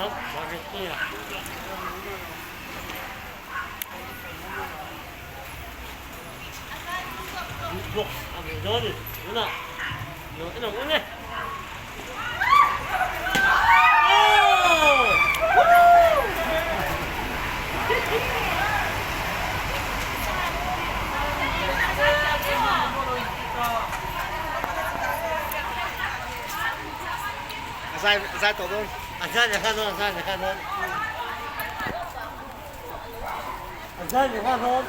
A zai a zai tawh dawn. A zai leh nghal dawn a zai leh nghal dawn. A zai leh nghal dawn.